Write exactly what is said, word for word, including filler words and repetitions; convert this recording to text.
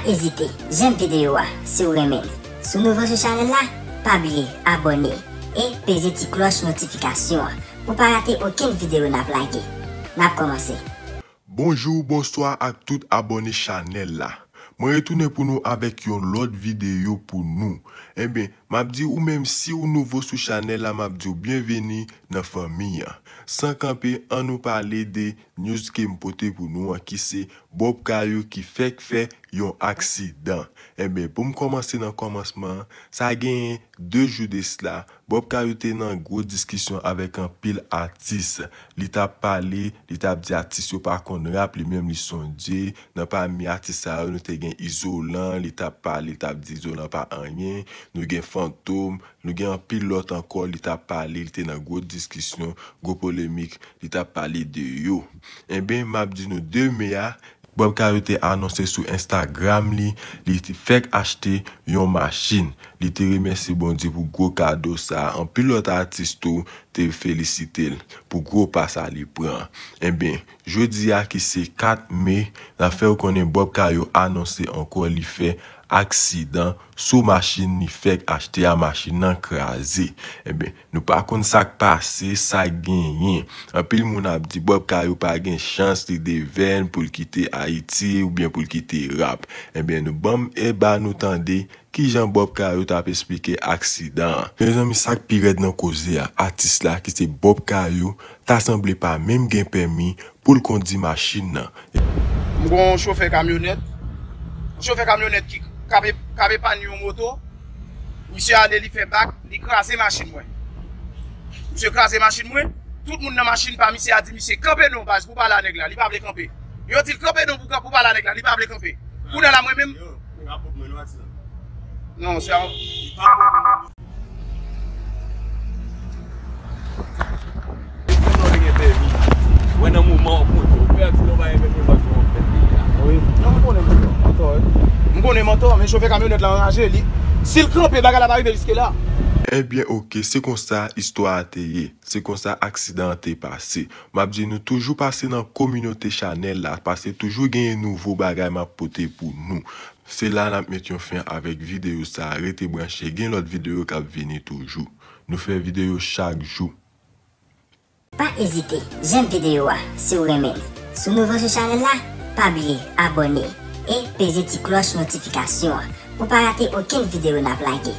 Ezite, janm videyo a si w renmen l. Si w nouvo sou chanèl la, pa bliye abòne e peze ti klòch notifikasyon an pou pa rate okenn videyo n ap lage. N ap kòmanse. Bonjou, bonswa ak tout abòne chanèl la. Mwen retounen pou nou avèk yon lòt videyo pou nou. Enben, m ap di ou menm si w nouvo sou chanèl la, m ap di w byenveni nan fanmi an. San kanpe, ann nou pale de news ke m pote pou nou an ki se Bob Kayou ki fèk fè yon aksidan. Enben, pou m kòmanse nan kòmansman an, sa genyen de jou de sila, Bob Kayou te nan gwo diskisyon avèk anpil atis. Li t ap pale, li t ap di atis yo pa konn rap, li menm li se yon dye. Nan pami atis sa yo, nou te gen Izolan, li t ap pale, li t ap di Izolan pa anyen. Nou gen Fantom, nou gen anpil lòt ankò, li t ap pale, li te nan gwo diskisyon, gwo polemik, li t ap pale de yo. Enben, m ap di nou de me a, Bob Kayou te anonse sou Instagram li, li te fèk achte yon machin. Li te remèsye Bondye pou gwo kado sa a. Anpil lòt atis tou te felisite l pou gwo pa sa li pran. Enben, jodi a ki se kat me, n ap fè w konnen Bob Kayou anonse ankò li fè aksidan sou machin li fèk achte a, machin nan kraze. Enben, nou pa konn sa k pase, sa k genyen. Anpil moun ap di Bob Kayou pa gen chans li devèn pou l kite Ayiti oubyen pou l kite rap. Enben, nou ban m e ba nou tande kijan Bob Kayou t ap esplike aksidan an. Mezanmi, sa k pi rèd nan koze a, atis la ki se Bob Kayou ta sanble pa menm gen pèmi pou l kondi machin nan. M gon chofè kamyonèt. Yon chofè kamyonèt ki k ap, k ap epann yon moto. Misye ale, li fè bak, li kraze machin mwen. Misye kraze machin mwen. Tout moun nan machin pa misye a di misye, "Kanpe non, baz, pou pale a nèg la." Li pa vle kanpe. Yo di l, "Kanpe non, pou, pou pale a nèg la." Li pa vle kanpe. Kounye a la, mwen menm. Yo, li pa pwòp mwen non, atis la. Non, se a. Li pa pwòp mwen. Mwen gen pèmi. Wè nan moman w konte, ou pèdi non, pa gen pèmi, paske w ap fè peyi a. Wi. Non, m konnen mantò, mantò, wi. M konnen mantò, men chofè kamyonèt la anraje, li, si l kanpe, bagay la pa rive jiske la. Ebyen, oke, se konsa istwa a te ye. Se konsa aksidan an te pase. M ap di nou toujou pase nan kominote chanèl la, paske toujou genyen nouvo bagay m ap pote pou nou. Se la n ap met yon fen avèk videyo sa a. Rete branche, gen lòt videyo k ap vini toujou. Nou fè videyo chak jou. Pa ezite, janm videyo a si w renmen l. Si w nouvo sou chanèl la, pa bliye abòne e peze ti klòch notifikasyon an pou pa rate okenn videyo n ap lage.